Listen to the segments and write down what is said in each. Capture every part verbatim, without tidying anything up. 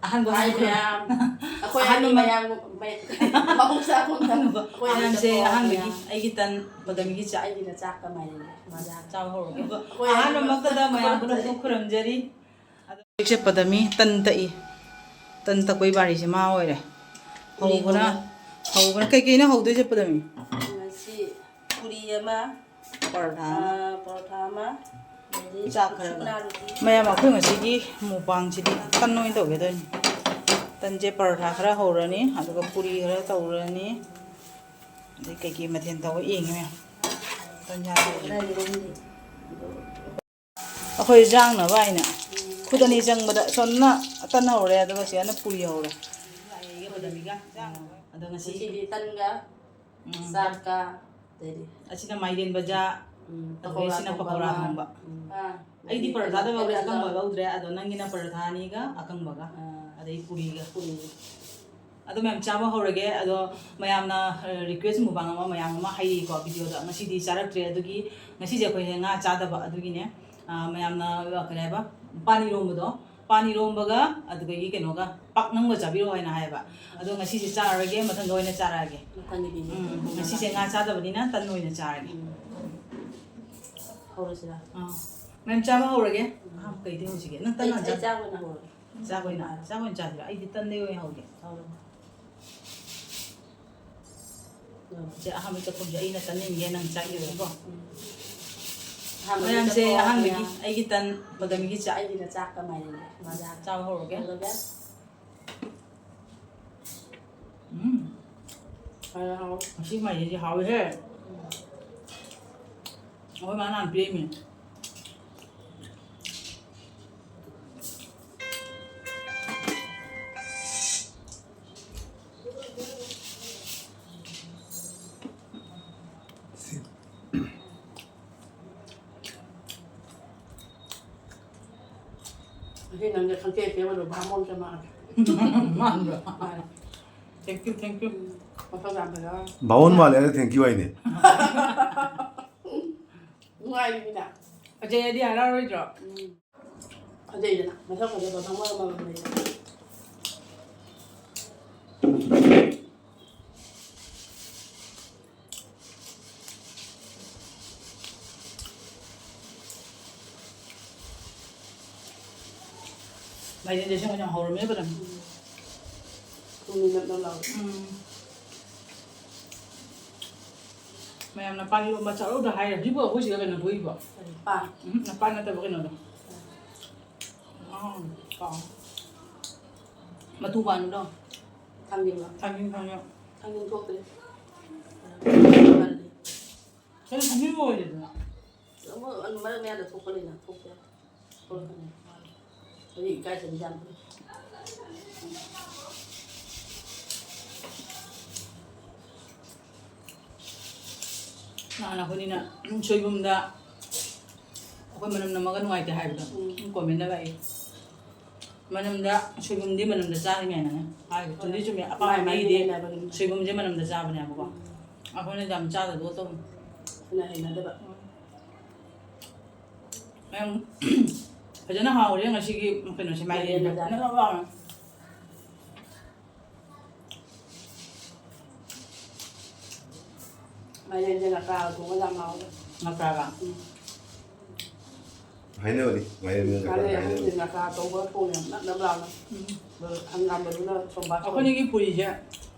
ꯑꯍꯥꯟꯕ ꯍꯥꯏ ꯃꯌꯥꯝ꯫ ꯑꯩꯈꯣꯏ ꯑꯍꯥꯟꯕ ꯑꯅꯤ ꯃꯌꯥꯝ ꯃꯩ-, ꯃꯍꯧꯁꯥꯒꯨꯝꯅ ꯑꯍꯥꯟꯕ ꯑꯩꯈꯣꯏ ꯑꯅꯤ ꯃꯌꯥꯝꯁꯦ ꯆꯠꯄ ꯑꯍꯥꯟꯕꯒꯤ ꯍꯧꯔꯦ꯫ ꯑꯩꯒꯤ ꯇꯟ ꯄꯗꯃꯤꯒꯤ ꯆꯥꯛ ꯑꯩꯒꯤꯅ ꯆꯥꯛꯀ ꯃꯥꯏꯔꯦꯟꯒ ꯃꯖꯥ꯫ ꯆꯥꯕ ꯍꯧꯔꯒꯦ꯫ ꯑꯩꯈꯣꯏ ꯑꯍꯥꯟꯕ ꯑꯅꯤꯃꯛ ꯃꯛꯇꯗ ꯃꯌꯥꯝ ꯄꯨꯝꯅꯃꯛ ꯈꯨꯔꯨꯝꯖꯔꯤ꯫ ꯈꯨꯔꯨꯝꯖꯔꯤ꯫ ꯑꯗꯣ ꯍꯧꯖꯤꯛꯁꯦ ꯄꯗꯃꯤ ꯇꯟ ꯇꯛꯏ꯫ ꯇꯟ ꯇꯛꯄꯩ ꯕꯥꯔꯤꯁꯦ ꯃꯥ ꯑꯣꯏꯔꯦ꯫ ꯍꯧꯕꯅ, ꯍꯧꯕꯅ ꯀꯩꯀꯩꯅ ꯍꯧꯗꯣꯏꯁꯦ ꯄꯗꯃꯤ? ꯉꯁꯤ ꯄꯨꯔꯤ ꯑꯃ, ꯄꯔꯣꯊꯥ ꯑꯃ꯫ ꯑꯥ, ꯄꯔꯣꯊꯥ ꯑꯃ, ꯑꯗꯩꯗꯤ ꯆꯥꯛ ꯈꯔꯒ꯫ ꯁꯨꯛꯅꯥ ꯔꯨꯇꯤ꯫ ꯃꯌꯥꯝ, ꯑꯩꯈꯣꯏ ꯉꯁꯤꯒꯤ ꯃꯨꯛꯕꯥꯡꯁꯤꯗꯤ ꯇꯟ ꯑꯣꯏꯅ ꯇꯧꯒꯦ ꯇꯧꯅꯤ꯫ ꯇꯟꯁꯦ ꯄꯔꯣꯊꯥ ꯈꯔ ꯍꯧꯔꯅꯤ, ꯑꯗꯨꯒ ꯄꯨꯔꯤ ꯈꯔ ꯇꯧꯔꯅꯤ, ꯑꯗꯩ ꯀꯩꯀꯩ ꯃꯊꯦꯜ ꯇꯧꯕ ꯌꯦꯡꯉꯦ ꯃꯌꯥꯝ꯫ ꯇꯟ ꯆꯥꯕ ꯌꯦꯡꯉꯦ꯫ ꯑꯩꯈꯣꯏ ꯆꯥꯡꯅꯕ ꯍꯥꯏꯅ ꯈꯨꯠ ꯑꯅꯤ ꯆꯪꯕꯗ ꯁꯣꯝꯅ ꯇꯟ ꯍꯧꯔꯦ, ꯑꯗꯨꯒ ꯁꯤꯗꯅ ꯄꯨꯔꯤ ꯍꯧꯔꯦ꯫ ꯑꯗꯣ ꯉꯁꯤ ꯉꯁꯤꯗꯤ ꯇꯟꯒ ꯎꯝ꯫ ꯆꯥꯛꯀ, ꯑꯗꯩꯗꯤ ꯑꯁꯤꯅ ꯃꯥꯏꯔꯦꯟ ꯕꯖꯥ, ꯎꯝ, ꯑꯗꯨꯒ ꯄꯀꯧꯔꯥ ꯁꯤꯅ ꯊꯣꯡꯕ ꯄꯀꯧꯔꯥ ꯑꯃ꯫ ꯊꯣꯡꯕ꯫ ꯎꯝ꯫ ꯑꯥ꯫ ꯑꯩꯗꯤ ꯄꯔꯣꯊꯥꯗ ꯑꯩꯅ ꯕꯥꯎꯔꯦ ꯑꯀꯪꯕ ꯂꯧ- ꯂꯧꯗ꯭ꯔꯦ, ꯑꯗꯣ ꯅꯪꯒꯤꯅ ꯄꯔꯣꯊꯥ ꯑꯅꯤꯒ ꯑꯀꯪꯕꯒ, ꯑꯥ꯫ ꯑꯗꯩ ꯄꯨꯔꯤꯒ꯫ ꯄꯨꯔꯤꯒ꯫ ꯑꯗꯣ ꯃꯌꯥꯝ ꯆꯥꯕ ꯍꯧꯔꯒꯦ꯫ ꯑꯗꯣ ꯃꯌꯥꯝꯅ, ꯑ, request ꯃꯨꯛꯕꯥꯡ ꯑꯃ ꯃꯌꯥꯝ ꯑꯃ ꯍꯥꯏꯔꯤꯀꯣ videoꯗ꯫ ꯉꯁꯤꯗꯤ ꯆꯥꯔꯛꯇ꯭ꯔꯦ, ꯑꯗꯨꯒꯤ ꯉꯁꯤꯁꯦ ꯑꯩꯈꯣꯏꯁꯦ ꯉꯥ ꯆꯥꯗꯕ, ꯑꯗꯨꯒꯤꯅꯦ꯫ ꯑ, ꯃꯌꯥꯝꯅ, ꯑ, ꯀꯔꯤ ꯍꯥꯏꯕ, ꯄꯥꯟ ꯏꯔꯣꯝꯕꯗꯣ, ꯄꯥꯟ ꯏꯔꯣꯝꯕꯒ ꯑꯗꯨꯗꯒꯤ ꯀꯩꯅꯣꯒ ꯄꯥꯛꯅꯝꯒ ꯆꯥꯕꯤꯔꯛꯑꯣ ꯍꯥꯏꯅ ꯍꯥꯏꯌꯦꯕ꯫ ꯑꯗꯣ ꯉꯁꯤꯁꯦ ꯆꯥꯔꯔꯣꯏꯒꯦ, ꯃꯊꯪꯗ ꯑꯣꯏꯅ ꯆꯥꯔꯛꯑꯒꯦ꯫ ꯃꯊꯪꯒꯤꯗꯤ ꯎꯝ, ꯉꯁꯤꯁꯦ ꯉꯥ ꯆꯥꯗꯕꯅꯤꯅ ꯇꯟ ꯑꯣꯏꯅ ꯆꯥꯔꯒꯦ꯫ ꯎꯝ꯫ ꯍꯧꯔꯁꯤꯔꯥ? ꯑꯥ꯫ ꯃꯌꯥꯝ ꯆꯥꯕ ꯍꯧꯔꯒꯦ꯫ ꯑꯍꯥꯟꯕ ꯀꯩꯗꯤ ꯍꯧꯁꯤꯒꯦ? ꯅꯪ ꯇꯟ ꯑꯩ, ꯍꯥꯟꯅ ꯑꯩ ꯆꯥ- ꯆꯥꯕ ꯑꯣꯏꯅ ꯍꯧꯔꯒꯦ꯫ ꯆꯥꯛ ꯑꯣꯏꯅ, ꯆꯥꯛ ꯑꯣꯏꯅ ꯆꯥꯁꯤꯔꯥ? ꯑꯩꯗꯤ ꯇꯟꯗꯩ ꯑꯣꯏꯅ ꯍꯧꯒꯦ꯫ ꯍꯧꯔꯣ꯫ ꯎꯝ꯫ ꯁꯦ, ꯑꯍꯥꯟꯕ ꯆꯥꯛꯈꯨꯝꯁꯦ ꯑꯩꯅ ꯇꯟ ꯏꯟꯒꯦ, ꯅꯪ ꯆꯥꯛ ꯏꯜꯂꯣꯀꯣ꯫ ꯎꯝ꯫ ꯑꯍꯥꯟꯕꯒꯤ ꯃꯌꯥꯝꯁꯦ ꯆꯥꯛꯈꯨꯝ ꯑꯍꯥꯟꯕꯒꯤ ꯃꯌꯥꯝ꯫ ꯑꯩꯒꯤ ꯇꯟ ꯕꯗꯥꯃꯤꯒꯤ ꯆꯥꯛ꯫ ꯑꯩꯒꯤꯅ ꯆꯥꯛꯀ ꯃꯥꯏꯔꯦꯟꯒ ꯃꯖꯥ꯫ ꯆꯥꯕ ꯍꯧꯔꯒꯦ꯫ ꯍꯧꯔꯒꯦ꯫ ꯎꯝ꯫ ꯍꯥꯎꯋꯦ, ꯍꯥꯎꯋꯦ꯫ ꯉꯁꯤ ꯃꯥꯏꯔꯦꯟꯁꯦ ꯍꯥꯎꯋꯤꯍꯦ꯫ ꯎꯝ꯫ ꯑꯩꯈꯣꯏ ꯃꯥ ꯅꯍꯥꯟ ꯄꯤꯔꯛꯏꯃꯤ꯫ ꯑꯁꯤ ꯅꯪꯁꯦ ꯈꯪꯇꯦ ꯇꯦꯕꯗꯣ ꯚꯥꯃꯣꯟ ꯆꯃꯥꯛꯑꯒꯦ꯫ ꯃꯥꯟꯕ꯭ꯔꯣ? ꯃꯥꯅꯦ꯫ Thank you, thank you꯫ ꯎꯝ, ꯃꯁꯛ ꯌꯥꯝ ꯐꯖꯕ꯫ ꯕꯥꯃꯣꯟ ꯃꯥꯜꯂꯦ ꯍꯥꯏꯔ thank you ꯍꯥꯏꯅꯦ꯫ ꯅꯨꯡꯉꯥꯏꯔꯤꯃꯤꯅ꯫ ꯑꯖꯌꯗꯤ ꯍꯔꯥꯎꯔꯣꯏꯗ꯭ꯔꯣ? ꯎꯝ꯫ ꯐꯖꯩꯗꯅ, ꯃꯁꯛ ꯐꯖꯕ ꯈꯪꯕ ꯉꯝꯃꯕꯅꯦ꯫ ꯃꯥꯏꯔꯦꯟꯁꯦ ꯑꯁꯦꯡꯕ ꯌꯥꯝ ꯍꯧꯔꯝꯃꯦꯕ ꯅꯪ꯫ ꯎꯝ꯫ ꯊꯨꯝꯅ ꯅꯞ ꯅꯞ ꯂꯥꯎꯔꯦ꯫ ꯎꯝ꯫ ꯃꯌꯥꯝ ꯅꯄꯥꯟ ꯏꯔꯣꯝꯕ ꯆꯥꯔꯧꯗ ꯍꯥꯏꯔꯦ꯫ ꯍꯧꯖꯤꯛꯄꯨ ꯑꯩꯈꯣꯏ ꯁꯤꯗ ꯀꯩꯅꯣ ꯊꯣꯛꯏꯕꯣ? ꯀꯔꯤ? ꯄꯥꯟ꯫ ꯎꯝ, ꯅꯄꯥꯟ ꯅꯠꯇꯕ ꯀꯩꯅꯣꯗꯣ꯫ ꯑꯥ, ꯀꯥꯎ꯫ ꯃꯇꯨ ꯄꯥꯟꯕꯗꯣ꯫ ꯊꯥꯡꯖꯤꯡꯂꯣ? ꯊꯥꯡꯖꯤꯡ, ꯊꯥꯡꯖꯤꯡ꯫ ꯊꯥꯡꯖꯤꯡ ꯊꯣꯛꯇ꯭ꯔꯤ꯫ ꯀꯩꯅꯣ ꯊꯥꯡꯖꯤꯡ ꯂꯣꯏꯔꯦꯗꯅ? ꯑꯃꯨꯛ ꯃꯔꯛ ꯃꯌꯥꯗ ꯊꯣꯛꯄꯅꯤꯅ ꯊꯣꯛꯇꯦ꯫ ꯊꯣꯛꯂꯛꯀꯅꯤ꯫ ꯍꯧꯖꯤꯛ ꯏꯀꯥꯏ ꯊꯕꯤ ꯌꯥꯝ ꯐꯔꯦ꯫ ꯅꯍꯥꯟ ꯑꯩꯈꯣꯏꯅꯤꯅ ꯁꯣꯏꯕꯨꯝꯗ ꯑꯩꯈꯣꯏ ꯃꯅꯝ ꯅꯝꯃꯒ ꯅꯨꯡꯉꯥꯏꯇꯦ ꯍꯥꯏꯕꯗꯣ, ꯎꯝ꯫ ꯀꯣꯃꯦꯟꯗ ꯂꯥꯛꯏ꯫ ꯃꯅꯝꯗ, ꯁꯣꯏꯕꯨꯝꯗꯤ ꯃꯅꯝꯗ ꯆꯥꯔꯤ ꯃꯌꯥꯝꯅꯅꯦ ꯍꯥꯏꯕ꯫ ꯆꯨꯝꯗꯤ ꯆꯨꯝꯃꯤ꯫ ꯑꯄꯥꯝꯕ ꯃꯥꯏ ꯃꯥꯏ ꯃꯤꯗꯤ ꯂꯩꯅꯕꯅꯤ꯫ ꯁꯣꯏꯕꯨꯝꯁꯦ ꯃꯅꯝꯗ ꯆꯥꯕꯅꯦꯕꯀꯣ꯫ ꯎꯝ꯫ ꯑꯩꯈꯣꯏꯅ ꯌꯥꯝ ꯆꯥꯗꯕꯗꯣ ꯇꯧꯅꯤ꯫ ꯑꯗꯨꯅ ꯍꯩꯅꯗꯕ꯫ ꯎꯝ꯫ ꯃꯌꯥꯝ ꯐꯖꯅ ꯍꯥꯎꯔꯦ ꯉꯁꯤꯒꯤ ꯀꯩꯅꯣꯁꯦ, ꯃꯥꯏꯔꯦꯟ ꯃꯥꯏꯔꯦꯟ ꯃꯆꯥ꯫ ꯐꯖꯅ ꯍꯥꯎꯔꯦ꯫ ꯃꯥꯏꯔꯦꯟꯁꯦ ꯉꯀ꯭ꯔꯥꯒ ꯊꯣꯡꯉ ꯌꯥꯝ ꯍꯥꯎꯋꯦ꯫ ꯉꯀ꯭ꯔꯥꯒ? ꯎꯝ꯫ ꯍꯥꯏꯅꯕꯅꯤ, ꯃꯥꯏꯔꯦꯟꯒ ꯉꯀ꯭ꯔꯥꯒ ꯀꯥꯂꯦꯟ ꯍꯥꯏꯅꯕꯅꯤ꯫ ꯑꯍꯟꯁꯦ ꯉꯀ꯭ꯔꯥ ꯊꯣꯡꯕ ꯊꯣꯡꯉꯦ ꯌꯥꯝ ꯅꯞ ꯅꯞ ꯂꯥꯎꯅ꯫ ꯎꯝ꯫ ꯑꯗꯣ ꯍꯪꯒꯥꯝꯕꯗꯨꯅ ꯊꯣꯡꯕ꯫ ꯑꯩꯈꯣꯏꯅꯤꯒꯤ ꯄꯨꯔꯤꯁꯦ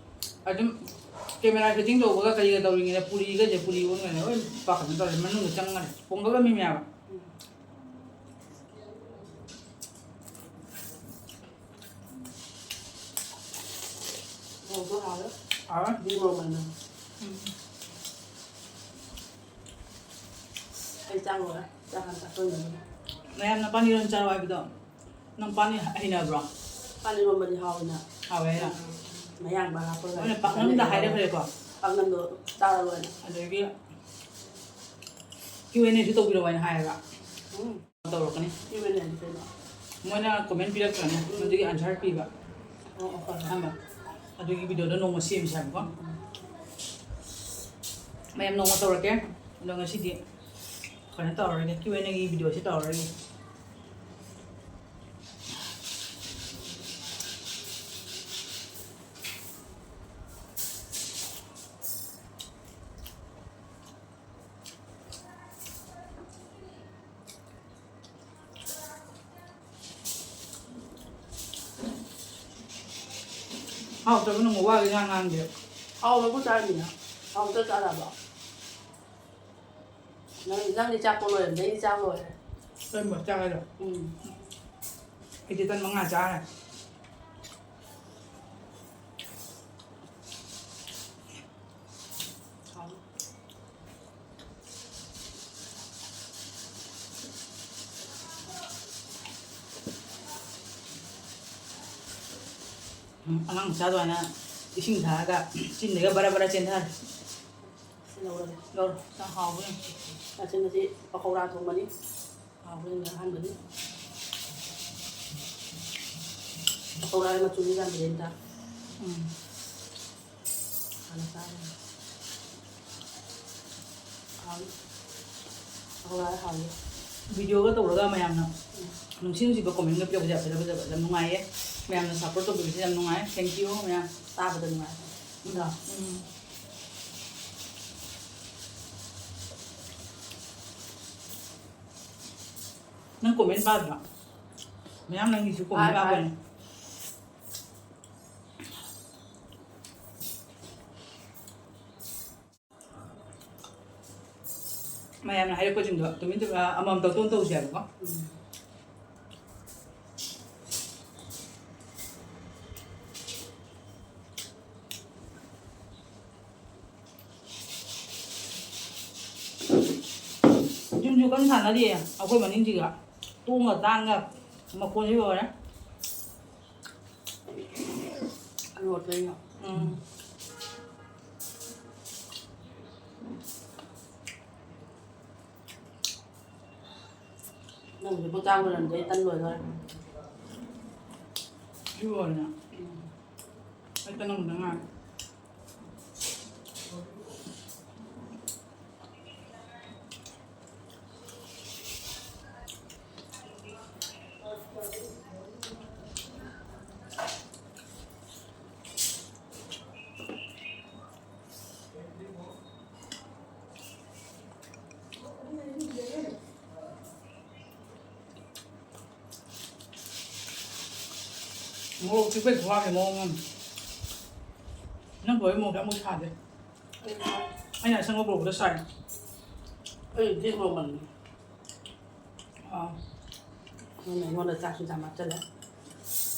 ꯑꯗꯨꯝ camera setting ꯇꯧꯕꯒ ꯀꯔꯤꯒ ꯇꯧꯔꯤꯉꯩꯗ ꯄꯨꯔꯤꯒꯁꯦ, ꯄꯨꯔꯤ ꯑꯣꯟꯒꯅꯤ ꯂꯣꯏ ꯄꯥꯈꯠꯅ ꯇꯧꯔꯦ, ꯃꯅꯨꯡꯗ ꯆꯪꯉꯅꯤ ꯄꯣꯡꯒꯜ ꯑꯃ ꯃꯌꯥꯝ꯫ ꯎꯝ꯫ ꯃꯣꯔꯣꯛꯇꯣ ꯍꯥꯎꯔꯦ꯫ ꯍꯥꯎꯔꯦ꯫ ꯕꯤ ꯃꯣꯔꯣꯛ ꯃꯅꯝ꯫ ꯎꯝ꯫ ꯑꯩ ꯆꯥꯛ ꯂꯣꯏꯔꯦ꯫ ꯆꯥꯛ ꯍꯥꯟꯅ ꯆꯥꯊꯣꯛꯑꯝꯕꯅꯤ꯫ ꯃꯌꯥꯝꯅ ꯄꯥꯟ ꯏꯔꯣꯟ ꯆꯥꯔꯣ ꯍꯥꯏꯕꯗꯣ, ꯅꯪ ꯄꯥꯟ ꯍꯩꯅꯕ꯭ꯔꯣ? ꯄꯥꯟ ꯏꯔꯣꯟꯕꯗꯤ ꯍꯥꯎꯋꯤꯅ꯫ ꯍꯥꯎꯋꯦ ꯍꯥꯏꯅ? ꯎꯝ꯫ ꯃꯌꯥꯡꯕ ꯍꯥꯞꯄꯒ ꯃꯣꯏꯅ ꯄꯥꯛꯅꯝꯗ ꯍꯥꯏꯔꯛꯈ꯭ꯔꯦꯀꯣ꯫ ꯄꯥꯛꯅꯝꯗꯣ ꯆꯥꯔ ꯂꯣꯏꯔꯦ꯫ ꯑꯗꯒꯤ Q and A ꯁꯨ ꯇꯧꯕꯤꯔꯛꯑꯣ ꯍꯥꯏꯅ ꯍꯥꯏꯌꯦꯕ꯫ ꯎꯝ꯫ ꯇꯧꯔꯛꯀꯅꯤ꯫ Q and A ꯗꯤ ꯀꯩꯅꯣ? ꯃꯣꯏꯅ comment ꯄꯤꯔꯛꯇ꯭ꯔꯅꯦ, ꯎꯝ꯫ ꯑꯗꯨꯒꯤ answer ꯄꯤꯕ꯫ ꯑꯣ, ꯑꯣ, ꯍꯣꯏ, ꯍꯣꯏ꯫ ꯑꯍꯥꯟꯕ꯫ ꯑꯗꯨꯒꯤ video ꯗꯣ ꯅꯣꯡꯃ ꯁꯦꯝꯁꯦ ꯍꯥꯏꯕꯀꯣ꯫ ꯎꯝ꯫ ꯃꯌꯥꯝ ꯅꯣꯡꯃ ꯇꯧꯔꯛꯀꯦ꯫ ꯑꯗꯣ ꯉꯁꯤꯗꯤ ꯀꯩꯅꯣ ꯇꯧꯔꯔꯣꯏꯒꯦ, Q and A ꯒꯤ video ꯁꯤ ꯇꯧꯔꯔꯣꯏꯒꯦ꯫ ꯍꯥꯎꯇꯕ ꯅꯪ ꯋꯥꯒꯤ ꯉꯥꯡ ꯉꯥꯡꯗꯦ꯫ ꯍꯥꯎꯕꯕꯨ ꯆꯥꯔꯤꯅ꯫ ꯍꯥꯎꯇ ꯆꯥꯔꯕꯣ? ꯅꯪ, ꯅꯪꯗꯤ ꯆꯥꯛꯄ ꯂꯣꯏꯔꯝꯗ ꯑꯩꯗꯤ ꯆꯥꯛ ꯂꯣꯏꯔꯦ꯫ ꯂꯣꯏꯅꯃꯛ ꯆꯥꯒꯗ꯭ꯔꯣ? ꯎꯝ꯫ ꯑꯩꯗꯤ ꯇꯟ ꯃꯉꯥ ꯆꯥꯔꯦ꯫ ꯍꯥꯎ꯫ ꯎꯝ, ꯑꯉꯥꯡ ꯃꯆꯥ ꯑꯗꯨꯃꯥꯏꯅ ꯏꯁꯤꯡ ꯊꯥꯔꯒ ꯆꯤꯟꯗꯒ ꯕꯔꯥ ꯕꯔꯥ ꯆꯦꯟꯊꯔꯦ꯫ ꯁꯤ ꯂꯧꯔꯒꯦ꯫ ꯂꯧꯔꯣ꯫ ꯆꯥꯛ ꯍꯥꯎꯕ ꯌꯥꯝ꯫ ꯑꯁꯤ ꯉꯁꯤ ꯄꯀꯧꯔꯥ ꯊꯣꯡꯕꯅꯤ꯫ ꯍꯥꯎꯕ ꯌꯥꯝ ꯑꯍꯥꯟꯕꯅꯤ꯫ ꯄꯀꯧꯔꯥ ꯃꯆꯨꯗꯤ ꯌꯥꯝ ꯐꯖꯩꯗ꯫ ꯎꯝ꯫ ꯍꯥꯟꯅ ꯆꯥꯔꯦ꯫ ꯍꯥꯎ꯫ ꯍꯋꯥꯏ ꯍꯥꯎꯋꯤ꯫ ꯚꯤꯗꯤꯑꯣꯒ ꯇꯧꯔꯒ ꯃꯌꯥꯝꯅ ꯎꯝ꯫ ꯅꯨꯡꯁꯤ ꯅꯨꯡꯁꯤꯕ ꯀꯣꯃꯦꯟꯒ ꯄꯤꯔꯛꯄꯁꯦ ꯌꯥꯝ ꯐꯖ ꯐꯖꯕ ꯌꯥꯝ ꯅꯨꯡꯉꯥꯏꯌꯦ꯫ ꯃꯌꯥꯝꯅ ꯁꯞꯄꯣꯔꯠ ꯇꯧꯕꯤꯕꯁꯦ ꯌꯥꯝ ꯅꯨꯡꯉꯥꯏ꯫ Thank you ꯃꯌꯥꯝ꯫ ꯇꯥꯕꯗ ꯅꯨꯡꯉꯥꯏ꯫ ꯎꯝ꯫ ꯎꯝ꯫ ꯅꯪ ꯀꯣꯃꯦꯟ ꯄꯥꯗ꯭ꯔꯣ? ꯃꯌꯥꯝ ꯅꯪꯒꯤꯁꯨ ꯀꯣꯃꯦꯟ ꯄꯥꯏ, ꯄꯥꯏ꯫ ꯄꯥꯕꯅꯦ꯫ ꯃꯌꯥꯝꯅ ꯍꯥꯏꯔꯛꯄꯁꯤꯡꯗꯣ ꯇꯨꯃꯤꯟ ꯇꯨꯃꯤꯟ ꯑꯃꯃꯝ ꯇꯧ ꯇꯧ ꯇꯧꯁꯦ ꯍꯥꯏꯕꯀꯣ꯫ ꯎꯝ꯫ ꯌꯨꯝꯁꯨ ꯀꯟꯅ ꯁꯥꯟꯅꯔꯤꯌꯦ ꯑꯩꯈꯣꯏ ꯃꯅꯤꯡꯁꯤꯒ꯫ ꯇꯣꯡꯒ ꯇꯥꯡꯒ ꯃꯈꯣꯟꯁꯤ ꯂꯣꯏꯔꯦ꯫ ꯔꯣꯠ ꯂꯩꯅ꯫ ꯎꯝ꯫ ꯅꯪꯁꯨ ꯄꯣꯠ ꯆꯥꯝ ꯂꯣꯏꯔꯝꯗꯦ, ꯇꯟ ꯂꯣꯏꯗꯣꯔꯦ꯫ ꯁꯤ ꯂꯣꯏꯔꯦ꯫ ꯎꯝ꯫ ꯑꯩ ꯇꯟ ꯑꯃꯗ ꯉꯥꯏꯔꯦ꯫ ꯃꯣꯔꯣꯛ ꯆꯤꯛꯄꯩ ꯈꯨꯍꯥꯎꯁꯦ ꯃꯑꯣꯡ ꯑꯃ꯫ ꯅꯪ ꯕꯣꯔꯤ ꯃꯣꯔꯣꯛꯁꯦ ꯑꯃꯨꯛ ꯁꯥꯗꯦ꯫ ꯑꯩꯅ ꯑꯁꯪꯕ ꯄꯨꯔꯛꯄꯗ ꯁꯥꯏ꯫ ꯑꯩ ꯗꯤꯁ ꯃꯣꯔꯣꯛ ꯃꯟꯕꯅꯤ꯫ ꯑꯥ꯫ ꯅꯪꯅ ꯑꯩꯉꯣꯟꯗ ꯆꯥꯛꯁꯨ ꯌꯥꯝ ꯍꯥꯞꯆꯜꯂꯦ꯫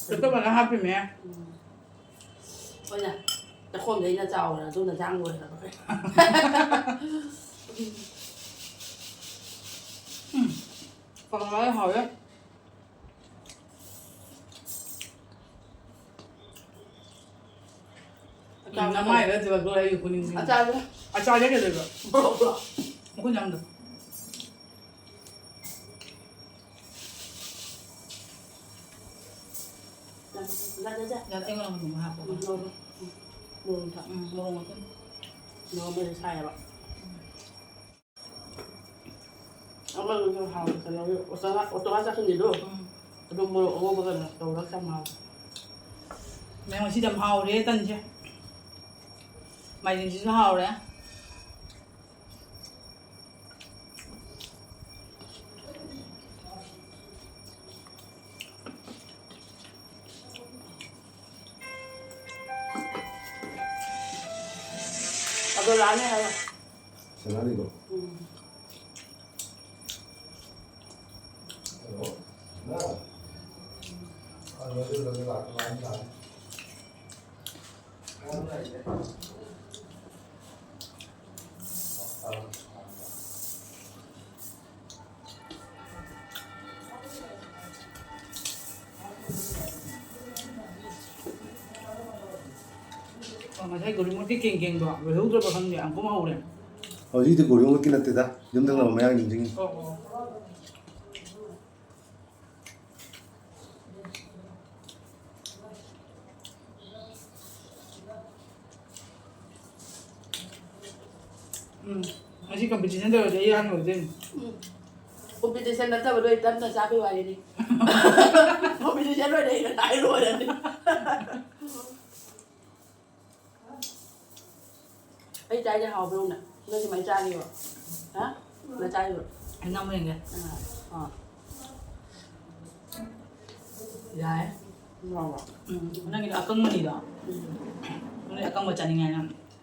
ꯄꯦꯇ꯭ꯔꯣꯜ ꯐꯖꯅ ꯍꯥꯞꯄꯤꯃꯦ꯫ ꯎꯝ꯫ ꯍꯣꯏꯅꯦ꯫ ꯆꯥꯛꯈꯣꯝꯗ ꯑꯩꯅ ꯆꯥꯎꯔꯦ, ꯑꯗꯨꯅ ꯆꯥꯡ ꯂꯣꯏꯔꯦ꯫ ꯎꯝ꯫ ꯀꯪꯂꯥ ꯍꯥꯎꯋꯦ꯫ ꯎꯝ, ꯅꯃꯥꯏꯗ ꯊꯤꯜꯂꯛꯇꯣꯔꯦ ꯑꯩꯒꯤ ꯈꯨꯅꯤꯡꯁꯤꯅ꯫ ꯑꯆꯥꯔꯁꯦ꯫ ꯑꯆꯥꯔꯁꯦ ꯀꯩꯗꯧꯔꯤꯕ? ꯃꯣꯔꯣꯛꯂꯣ? ꯃꯈꯨꯠ ꯌꯥꯝꯗ꯫ ꯌꯥꯗꯦ, ꯑꯩꯉꯣꯟꯗ ꯑꯃꯨꯛ ꯍꯥꯞꯄꯣ꯫ ꯎꯝ, ꯃꯣꯔꯣꯛ꯫ ꯎꯝ, ꯃꯣꯔꯣꯛ ꯊꯥꯛ꯫ ꯎꯝ, ꯃꯣꯔꯣꯛ ꯃꯇꯨꯝ꯫ ꯃꯣꯔꯣꯛ ꯃꯦꯠꯄ ꯁꯥꯏꯌꯦꯕ꯫ ꯑꯃꯗꯨꯁꯨ ꯍꯥꯎꯋꯦ, ꯀꯩꯅꯣꯒꯤ ꯑꯣꯇꯣꯉꯥ, ꯑꯣꯇꯣꯉꯥ ꯆꯥꯁꯨꯕꯤꯗꯣ꯫ ꯎꯝ꯫ ꯑꯗꯨ ꯃꯣꯔꯣꯛ ꯑꯉꯧꯕꯒꯅꯦ ꯇꯧꯔꯒ ꯌꯥꯝ ꯍꯥꯎꯋꯦ꯫ ꯃꯌꯥꯝ ꯉꯁꯤꯗꯤ ꯌꯥꯝ ꯍꯥꯎꯔꯦ ꯇꯟꯁꯦ꯫ ꯃꯥꯏꯔꯦꯟꯁꯤꯁꯨ ꯍꯥꯎꯔꯦ꯫ ꯑꯗꯣ ꯂꯥꯛꯑꯅꯤ ꯍꯥꯏꯌꯣ꯫ ꯁꯅꯥꯅꯤꯗꯣ? ꯎꯝ꯫ ꯍꯜꯂꯣ꯫ ꯅꯥꯎ꯫ ꯑ, ꯂꯣꯏꯔꯦ, ꯂꯣꯏꯔꯦ, ꯂꯥꯛꯑꯅꯤ, ꯂꯥꯛꯑꯅꯤ꯫ ꯑꯣ, ꯉꯁꯥꯏ ꯒꯣꯔꯤꯃꯣꯠꯀꯤ ꯀꯦꯡ ꯀꯦꯡꯗꯣ ꯂꯣꯏꯍꯧꯗ꯭ꯔꯕ ꯈꯪꯗꯦ, ꯌꯥꯝ ꯀꯨꯝ ꯍꯧꯔꯦ꯫ ꯍꯧꯖꯤꯛꯇꯤ ꯒꯣꯔꯤꯃꯣꯠꯀꯤ ꯅꯠꯇꯦꯗ, ꯌꯨꯝ ꯊꯪꯅꯕ ꯃꯌꯥꯡ ꯅꯤꯡꯁꯤꯡꯉꯤ꯫ ꯑꯣ, ꯑꯣ꯫ ꯎꯝ, ꯉꯁꯤ competition ꯇꯧꯔꯗꯤ ꯑꯩ ꯑꯍꯥꯟꯕ ꯑꯣꯏꯗꯣꯏꯅꯤ꯫ ꯎꯝ꯫ Competition ꯅꯠꯇꯕꯗꯣ ꯑꯩ ꯇꯞꯅ ꯆꯥꯕꯩ ꯋꯥꯔꯤꯅꯤ꯫ Competition ꯑꯣꯏꯅ ꯑꯩꯅ ꯇꯥꯏ ꯂꯣꯏꯔꯅꯤ꯫ ꯑꯩ ꯆꯥꯏꯁꯦ ꯍꯥꯎꯕ꯭ꯔꯣ ꯅꯪ? ꯅꯪ ꯀꯃꯥꯏꯅ ꯆꯥꯒꯦꯕ? ꯍꯥ? ꯅꯪ ꯆꯥꯏꯕ꯭ꯔꯣ? ꯑꯩ ꯅꯝꯃ ꯌꯦꯡꯒꯦ꯫ ꯑꯥ, ꯑꯥ꯫ ꯌꯥꯏ꯫ ꯍꯥꯎꯕ꯭ꯔꯣ? ꯎꯝ, ꯅꯪꯒꯤꯗꯣ ꯑꯀꯪꯕꯅꯤꯗꯣ꯫ ꯎꯝ꯫ ꯑꯀꯪꯕ ꯆꯥꯅꯤꯡꯉꯦ ꯍꯥꯏꯅ꯫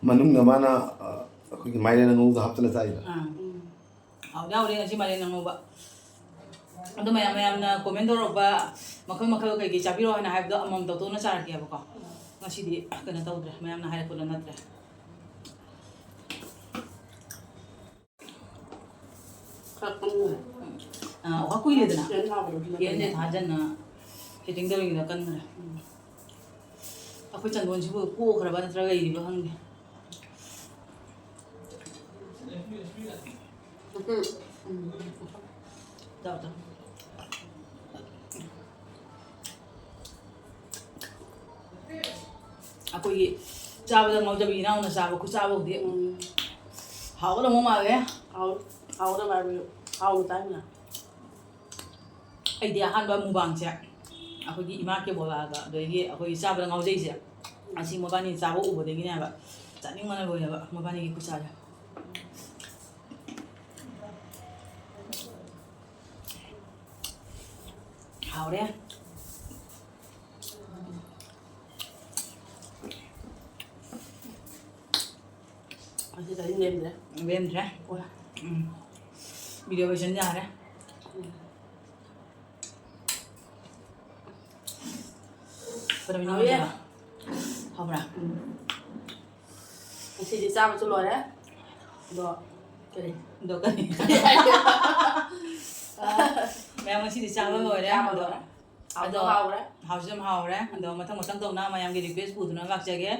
ꯃꯅꯨꯡꯗ ꯃꯥꯅ, ꯑ, ꯑꯩꯈꯣꯏꯒꯤ ꯃꯥꯏꯔꯦꯟ ꯑꯉꯧꯕꯗꯣ ꯍꯥꯞꯇꯅ ꯆꯥꯏꯕ꯫ ꯑꯥ꯫ ꯎꯝ꯫ ꯍꯥꯎꯗꯤ ꯍꯥꯎꯔꯦ ꯉꯁꯤ ꯃꯥꯏꯔꯦꯟ ꯑꯉꯧꯕ꯫ ꯑꯗꯣ ꯃꯌꯥꯝ, ꯃꯌꯥꯝꯅ comment ꯇꯧꯔꯛꯄ ꯃꯈꯜ ꯃꯈꯜ ꯀꯩꯀꯩ ꯆꯥꯕꯤꯔꯣ ꯍꯥꯏꯅ ꯍꯥꯏꯕꯗꯣ ꯑꯃꯃꯝ ꯇꯧꯊꯣꯛꯅ ꯆꯥꯔꯛꯀꯦꯕꯀꯣ꯫ ꯉꯁꯤꯗꯤ ꯀꯩꯅꯣ ꯇꯧꯗ꯭ꯔꯦ, ꯃꯌꯥꯝꯅ ꯍꯥꯏꯔꯛꯄꯗꯣ ꯅꯠꯇ꯭ꯔꯦ꯫ ꯈꯔ ꯀꯪꯉꯦ꯫ ꯑꯥ, ꯋꯥ ꯀꯨꯏꯔꯦꯗꯅ꯫ ꯈꯤꯇꯪ ꯍꯥꯞꯄꯗꯣ ꯑꯗꯨꯅ ꯀꯦꯟꯁꯦ ꯀꯪꯉꯦ꯫ ꯊꯥꯖꯟꯅ ꯁꯦꯠꯇꯤꯡ ꯇꯧꯔꯤꯉꯩꯗ ꯀꯟꯈ꯭ꯔꯦ꯫ ꯎꯝ꯫ ꯑꯩꯈꯣꯏ ꯆꯟꯗꯣꯟꯁꯤꯕꯨ ꯄꯣꯛꯈ꯭ꯔꯕ ꯅꯠꯇ꯭ꯔꯒ ꯂꯩꯔꯤꯕ ꯈꯪꯗꯦ꯫ ꯎꯝ꯫ ꯆꯥꯎ, ꯆꯥꯎ꯫ ꯑꯩꯈꯣꯏꯒꯤ ꯆꯥꯕꯗ ꯉꯥꯎꯖꯕꯤ ꯏꯅꯥꯎꯅ ꯆꯥꯕ ꯈꯨꯆꯥꯕꯧꯗꯤ ꯎꯝ꯫ ꯍꯥꯎꯒꯗꯧꯕ ꯃꯥꯜꯂꯦ꯫ ꯍꯥꯎ-, ꯍꯥꯎꯒꯗꯕ ꯍꯥꯏꯕꯗꯨ ꯍꯥꯎꯅ ꯆꯥꯏꯅ꯫ ꯑꯩꯗꯤ ꯑꯍꯥꯟꯕ ꯃꯨꯛꯕꯥꯡꯁꯦ ꯑꯩꯈꯣꯏꯒꯤ ꯏꯃꯥ ꯀꯦꯕꯣꯂꯥꯒ ꯑꯗꯒꯤ ꯑꯩꯈꯣꯏꯒꯤ ꯆꯥꯕꯗ ꯉꯥꯎꯖꯩꯁꯦ, ꯑꯁꯤ ꯃꯕꯥꯅꯤ ꯆꯥꯕ ꯎꯕꯗꯒꯤꯅꯦꯕ ꯆꯥꯅꯤꯡꯕꯅ ꯂꯣꯏꯔꯦꯕ ꯃꯕꯥꯅꯤꯒꯤ ꯈꯨꯆꯥꯁꯦ꯫ ꯍꯥꯎꯔꯦ꯫ ꯑꯁꯤ ꯀꯔꯤꯝ ꯂꯦꯝꯗ꯭ꯔꯦ꯫ ꯂꯦꯝꯗ꯭ꯔꯦ꯫ ꯀꯣꯜꯂꯦ꯫ ꯎꯝ꯫ Video ꯂꯣꯏꯁꯟ ꯌꯥꯔꯦ꯫ ꯎꯝ꯫ ꯀꯔꯝꯕ ꯍꯥꯎꯋꯦ꯫ ꯍꯥꯎꯕ꯭ꯔꯥ? ꯎꯝ꯫ ꯉꯁꯤꯗꯤ ꯆꯥꯕꯁꯨ ꯂꯣꯏꯔꯦ꯫ ꯑꯗꯣ ꯀꯔꯤ? ꯑꯗꯣ ꯀꯔꯤ? ꯃꯌꯥꯝ ꯉꯁꯤꯗꯤ ꯆꯥꯕ ꯂꯣꯏꯔꯦ꯫ ꯆꯥꯕ ꯑꯗꯣ ꯂꯣꯏꯔꯦ꯫ ꯍꯥꯎꯁꯨ ꯑꯗꯣ ꯍꯥꯎꯔꯦ꯫ ꯍꯥꯎꯁꯨ ꯌꯥꯝ ꯍꯥꯎꯔꯦ꯫ ꯑꯗꯣ ꯃꯊꯪ ꯃꯊꯪ ꯇꯧꯅ ꯃꯌꯥꯝꯒꯤ request ꯄꯨꯗꯨꯅ ꯂꯥꯛꯆꯒꯦ꯫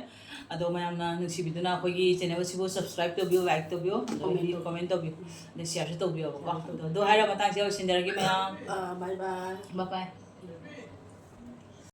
ꯑꯗꯣ ꯃꯌꯥꯝꯅ ꯅꯨꯡꯁꯤꯕꯤꯗꯨꯅ ꯑꯩꯈꯣꯏꯒꯤ channel ꯑꯁꯤꯕꯨ subscribe ꯇꯧꯕꯤꯌꯨ, like ꯇꯧꯕꯤꯌꯨ, ꯑꯗꯒꯤ comment ꯇꯧꯕꯤꯌꯨ꯫ Comment ꯇꯧꯕꯤꯌꯨ꯫ ꯑꯗꯩ shareꯁꯨ ꯇꯧꯕꯤꯌꯣꯕꯀꯣ꯫ Share ꯇꯧꯕꯤꯌꯨ꯫ ꯑꯗꯣ, ꯑꯗꯨ ꯍꯥꯏꯔ ꯃꯇꯥꯡꯁꯤꯗ ꯂꯣꯏꯁꯤꯟꯖꯔꯒꯦ ꯃꯌꯥꯝ꯫ ꯑꯥ, bye bye꯫ Bye bye꯫